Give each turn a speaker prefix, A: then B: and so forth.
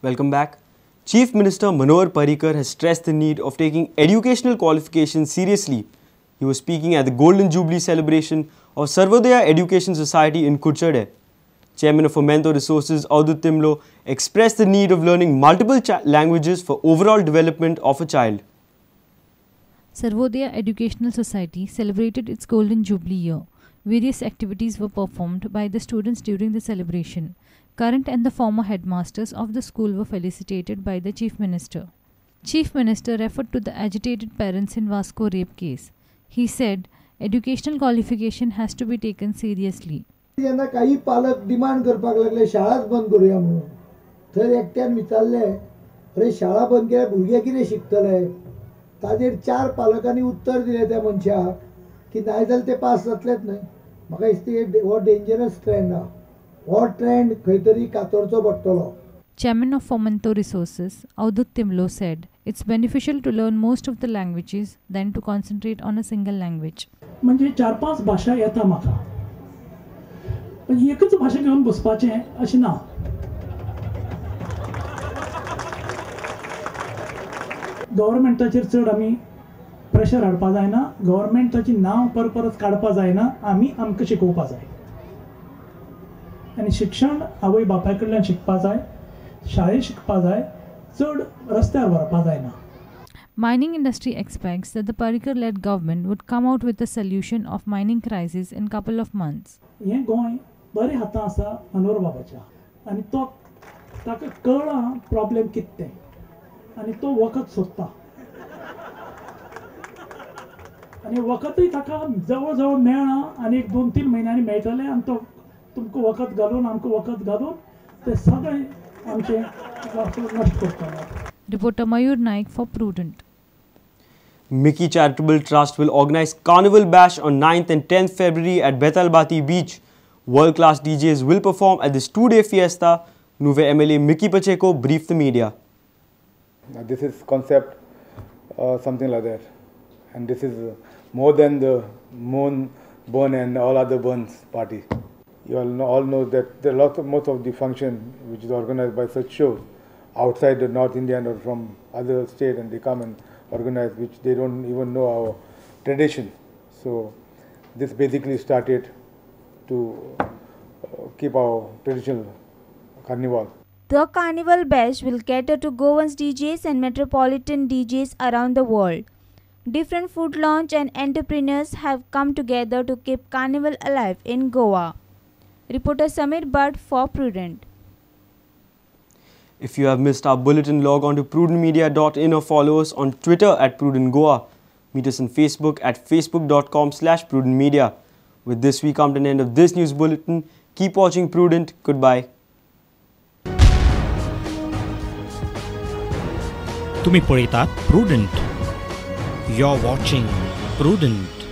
A: Welcome back. Chief Minister Manohar Parrikar has stressed the need of taking educational qualifications seriously. He was speaking at the Golden Jubilee celebration of Sarvodaya Education Society in Curchorem. Chairman of Fomento Resources Avadhoot Timblo expressed the need of learning multiple languages for overall development of a child.
B: Sarvodaya Educational Society celebrated its Golden Jubilee year. Various activities were performed by the students during the celebration. Current and the former headmasters of the school were felicitated by the Chief Minister. Chief Minister referred to the agitated parents in Vasco rape case. He said, educational qualification has to be taken seriously.
C: जेन्ना काही पालक demand करपाक लागले शाळाच बंद करूया म्हणून, थंय एकट्यान विचारले, अरे शाळा बंद केल्यार भुरगे कितें शिकतले? ताजेर चार पालकांनी उत्तर दिलें त्या मनशाक की नाय जाल्यार ते पास जातलेच न्हय. म्हाका दिसता हो डेंजरस ट्रेंड आहा, हो ट्रेंड खंय तरी कातरचो पडटलो.
B: Chairman of Fomento Resources, Avadhoot Timblo, said it's beneficial to learn most of the languages than to concentrate on a single language.
D: म्हणजे चार पांच भाशा येता म्हाका, पण एकच भाशा घेवन बसपाचें अशें ना. गव्हर्मेंटाचेर चड आमी प्रेशर हाडपा जायना, गव्हर्मेंटाचें नांव परत काडपा जायना, आमी आमकां शिकोवपा जाय. आनी शिक्षण आवय बापाय कडल्यान शिकपा जाय, शाळेंत शिकपा जाय, चड रस्त्यार व्हरपा जायना.
B: Mining industry expects that the Parrikar-led government would come out with a solution of mining crisis in couple of months.
D: हें गोंय बरें हातां आसा मनोहर बाबाच्या, आनी तो ताका कळ्ळां प्रॉब्लेम कितें तें, आनी तो वखद सोदता, आनी वखदूय ताका जवळ जवळ मेळ्ळां, आनी एक 2-3 म्हयन्यांनी मेळटलें, आनी तो तुमकां वखद घालून आमकां वखद घालून ते सगळें आमचें नश्ट करतले.
B: Reporter Mayur Naik for Prudent.
A: Mickey Charitable Trust will organize Carnival Bash on 9th and 10th February at Betalbatim Beach. World-class DJs will perform at this two-day fiesta. Nuvem MLA Mickey Pacheco briefed the media.
E: Now this is concept, something like that. And this is more than the moon burn and all other burns party. You all know that there are lots of, most of the function which is organized by such shows outside the North Indian or from other state, and they come and organize, which they don't even know our tradition. So this basically started to keep our traditional carnival.
F: The Carnival Bash will cater to Goan's DJs and metropolitan DJs around the world. Different food launch and entrepreneurs have come together to keep Carnival alive in Goa. Reporter Samir Bhatt for Prudent.
A: If you have missed our bulletin, log on to prudentmedia.in or follow us on Twitter at Prudent Goa. Meet us on Facebook at facebook.com/prudentmedia. With this, we come to an end of this news bulletin. Keep watching Prudent. Goodbye.
G: तुम्ही पळयतात Prudent. You're watching Prudent.